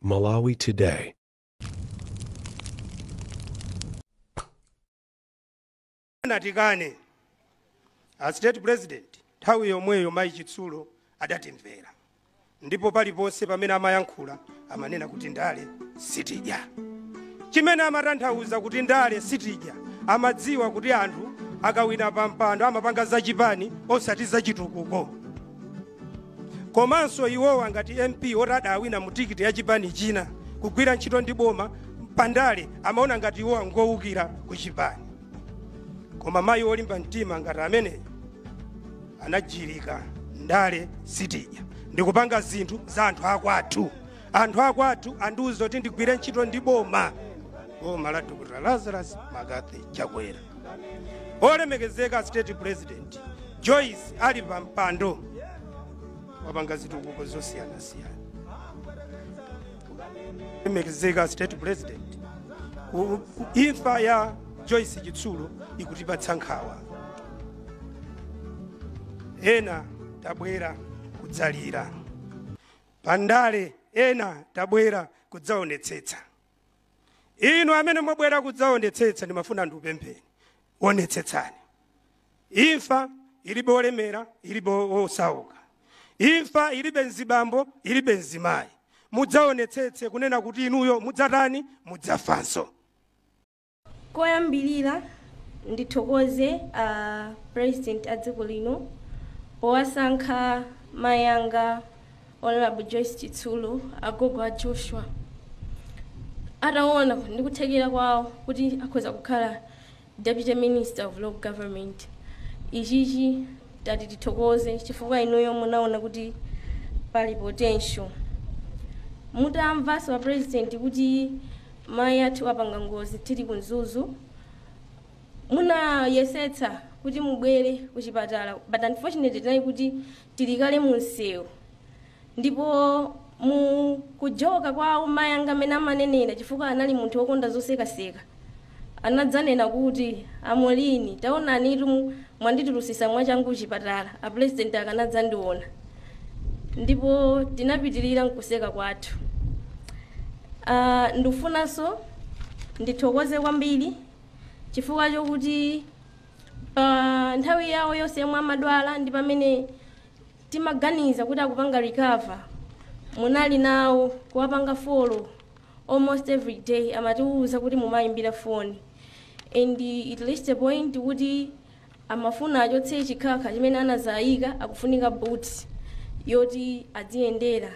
Malawi Today. Natikane a State President, nthawi yomweyo Mayi Chitsulo adatimvera, ndipo paliponse pamene amayankhula amanena kuti ndale sitidya. Chimene amatanthauza kuti ndale sitidya, amadziwa kuti anthu akawina pa mpando amapanga zachipani osati zachitukuko. Komanso iwowa ngati MP oti adawina mu tikiti ya chipani china kugwira ntchito ndi boma pandale, amaona ngati iwowa ngowukira ku chipani. Koma mayi olimba mtima ngati ameneyo anajirika ndale sitidya, ndikupanga zinthu za anthu akwathu. Anthu akwathu andiuza kuti ndigwire ntchito ndi boma, boma la Dr. Lazarus McCarthy Chakwera. Olemekezeka State President, Joyce ali pa mpando wapanga zitukuko zosiyanasiyana. Olemekezeka State President, imfa ya Joyce Chitsulo ikutipatsa nkhawa. Ena tabwera kudzalira pandale, ena tabwera kudzaonetsetsa. Inu amene mwabwera kudzaonetsetsa, ndimafuna ndikupempheni, onetsetsani. Imfa ilibe olemera, ilibe osauka. Imfa ilibe mzibambo, ilibe mzimayi. Mudzaonetsetse kunena kuti inuyo mudzatani? Mudzafanso. Koyambirira ndithokoze a President a dziko lino powasankha mayi anga, Honorable Joyce Chitsulo, agogo a Joshua, ataona ndi kuthekera kwawo kuti akhoza kukhala Deputy Minister of Local Government. Ichichi tati tithokoze chifukwa inuyo munaona kuti pali potential. Mutamvanso a President kuti mayi athu apanga ngozi tili ku Mzuzu, munayesetsa kuti mubwere kuchipatala, but unfortunately tinali kuti tili kale mu msewu. Ndipo mu kujoka kwawo mayi anga amene amanenera, chifukwa anali munthu wokonda zosekaseka, anadzanena kuti, "Amolini, taonani itu, mwanditulusisa mwachangu kuchipatala, a President akanadzandiona." Ndipo tinapitirira nkuseka kwathu. Ndikufunanso ndithokoze kwambiri chifukwa chokuti pa nthawi yawo yonse yomwe amadwala ndi pamene timaganiza kuti akupanga recover, munali nawo kuwapanga follow almost every day. Amatiwuza kuti mumayimbira foni, and it reached a point kuti amafuna achotse chikhakha chimene anazayika, akufunika boot yoti adziyendera.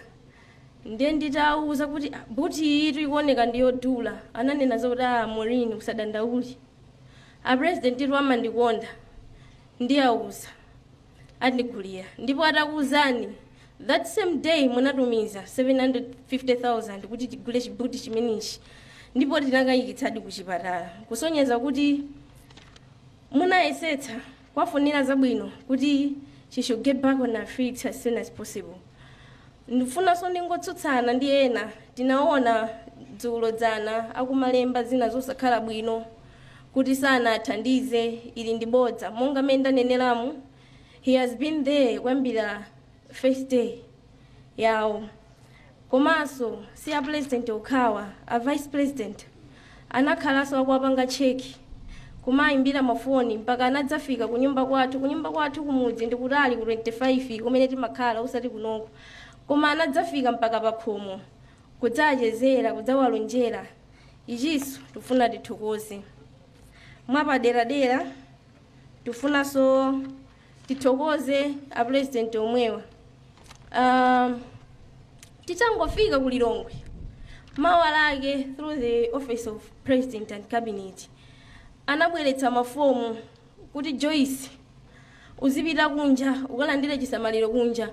Ndiye nditawuza kuti, "Ah, boot iyi ikuoneka ndi yodula," ananena zokuti, "Ah, Maureen, usadandaule, a President itu amandikonda, ndiyawuza andigulira." Ndipo atakuwuzani, that same day munatumiza 750,000 kuti tigule chibuti chimenechi, ndipo tinakayikitsadi kuchipatala, kusonyeza kuti munayesetsa kwafunira zabwino kuti she should get back on her feet as soon as possible. Ndifunanso ndingotsutsana ndi ena, tinaona dzulo dzana akumalemba zina zosakhala bwino kuti sanathandize. Ili ndi bodza. Monga mmene ndaneneramu, he has been there kuyambira first day yawo. Komanso si a President okhawa, a Vice President anakhalanso akuwapanga check, kumayimbira mafoni mpaka anadzafika kunyumba kwathu. Kunyumba kwathu kumudzi ndikutali, ku 25 kumene timakhala, usati kunoko, koma anadzafika mpaka pakhomo kudzachezera, kudzawalonjera. Ichinso tifuna tithokoze mwapaderadera. Tifunanso tithokoze a President omwewa. Titangofika ku Lilongwe mawa lake, through the Office of President and Cabinet, anabweretsa mafomu kuti Joyce uzipita kunja ukalandire chisamaliro kunja.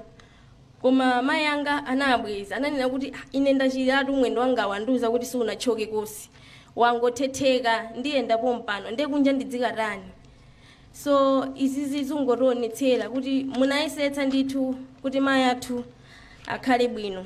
Koma mayi anga anabweza, ananena kuti, "Ah, ine ndachiratu, mwendo wanga wandiuza kuti siunachoke kosi, wangothetheka, ndiyenda pompano, ndiye kunja ndidzikatani?" So izizi zingotionetsera kuti munayesetsa ndithu kuti mayi athu akhale bwino.